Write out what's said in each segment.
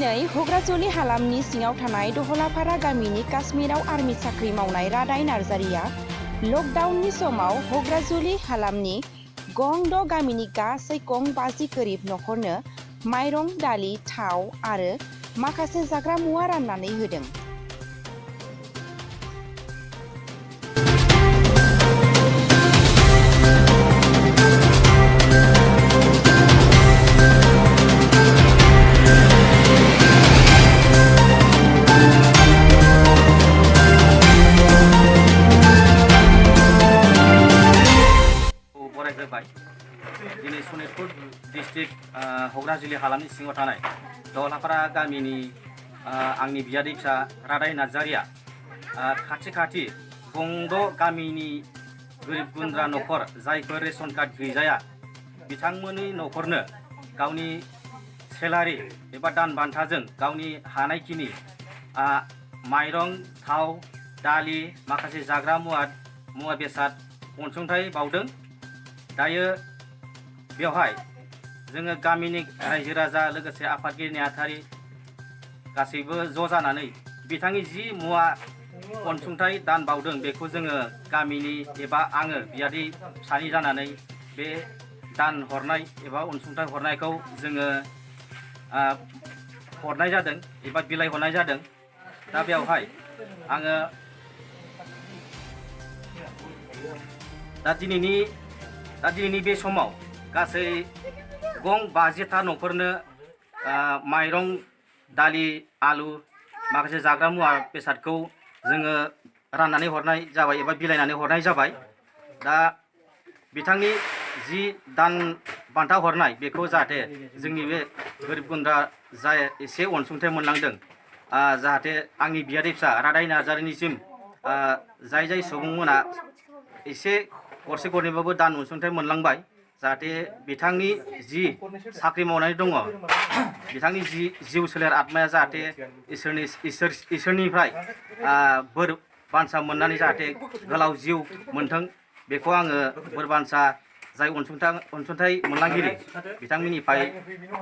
दिनै हग्राजुलि हालामनि सिङाव थानाय दहलाफारा गामिनि काश्मीराव आर्मि साख्रि मावनाय रादाय नार्जारिया लकडाउननि समाव हग्राजुलि हालामनि गं 6 गामिनि गासै गं 50 गोरिब नखरनो माइरं, दालि, थाव आरो माखासे जाग्रा मुवा राननानै होदों। दिनै सनितपुर डिस्ट्रिक्ट हग्राजुलि हालामनि सिङाव थानाय दहलाफारा गामिनि आंनि बियादै फिसा रादाय नार्जारिया खाथि गं 6 गामिनि गोरिब गुन्द्रा नखर जायफोर रेशन कार्ड गैजाया बिथांमोननि नखरनो गावनि सेलारि एबा दान बान्थाजों गावनि हानायखिनि माइरं, थाव, दालि, माखासे जाग्रा मुवा बेसाद अनसुंथाइ बावदों। दायो बेवहाय जोङो गामिनि रायजो राजा लोगोसे आफादगिरि नेहाथारि गासैबो ज' जानानै बिथांनि जि मुवा अनसुंथाइ दान बावदों बेखौ जोङो गामिनि एबा आङो बियादै सानै जानानै बे दान हरनाय एबा अनसुंथाइ हरनायखौ जोङो हरनाय जादों एबा बिलाइ हरनाय जादों। दा बेवहाय आङो दा दिनैनि बे समाव गासै गं 50 नखरनो माइरं, दालि, आलु, माखासे जाग्रा मुवा बेसादखौ जोङो राननानै हरनाय जाबाय एबा बिलाइनानै हरनाय जाबाय। दा बिथांनि जि दान बान्था हरनाय बेखौ जाहाथे जोंनि बे गोरिब गुन्द्रा जाय एसे अनसुंथाइ मोनलांदों जाहाथे आंनि बियादै फिसा रादाय नार्जारिनिसिम जाय सुबुंमोना एसे गरसे गरनैबाबो दान अनसुंथाइ मोनलांबाय जाहाथे बिथांनि जि साख्रि मावनानै दङ बिथांनि जि जिउ सोलेर आत्माया जाहाथे इसोरनिफ्राय बोर बान्सा मोननानै जाहाथे गोलाव जिउ मोनथों बेखौ आङो बोर बान्सा जाय अनसुंथाइ मोनलांगिरि बिथांमोननिफ्राय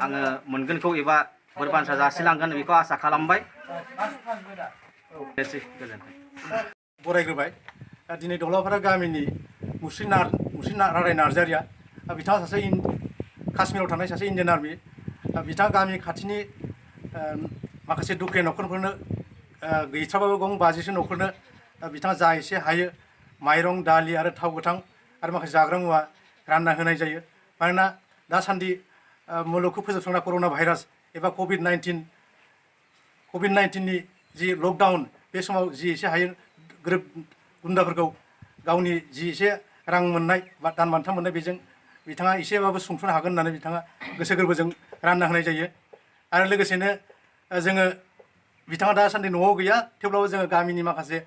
आङो मोनगोनखौ एबा बोर बान्सा जासिलांगोन बेखौ आसा खालामबाय। बरायग्रोबाय। दिनै दहलाफारा गामिनि मुस्रि रादाय नार्जारिया बिथाङा सासे काश्मीराव थानाय सासे इन्डियान आर्मि। बिथाङा गामि खाथिनि माखासे दुखिया नखरफोरनो गैथ्राबाबो गं 50सो नखरनो बिथाङा जा एसे हायो माइरं, दालि आरो थाव गोथां आरो माखासे जाग्रा मुवा रानना होनाय जायो। मानोना दासान्दि मुलुगखौ फोजोबस्रांग्रा कर'ना भाइरास एबा कभिड-19नि जि लकडाउन बे समाव जि एसे हायो गोरिब गुन्द्राफोरखौ गावनि जि एसे रां मोननाय बा दान बान्था मोननाय बेजों बिथाङा एसेबाबो सुंस'नो हागोन होननानै बिथाङा गोसो गोरबोजों रानना होनाय जायो। आरो लोगोसेनो जोङो बिथाङा दासान्दि न'आव गैया थेवब्लाबो जोङो गामिनि माखासे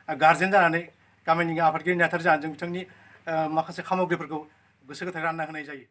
गार्जेन जानानै गामिनि आफादगिरि नेहाथारि जानानै जों बिथांनि माखासे सामग्रिफोरखौ गोसो गोथारै रानना होनाय जायो।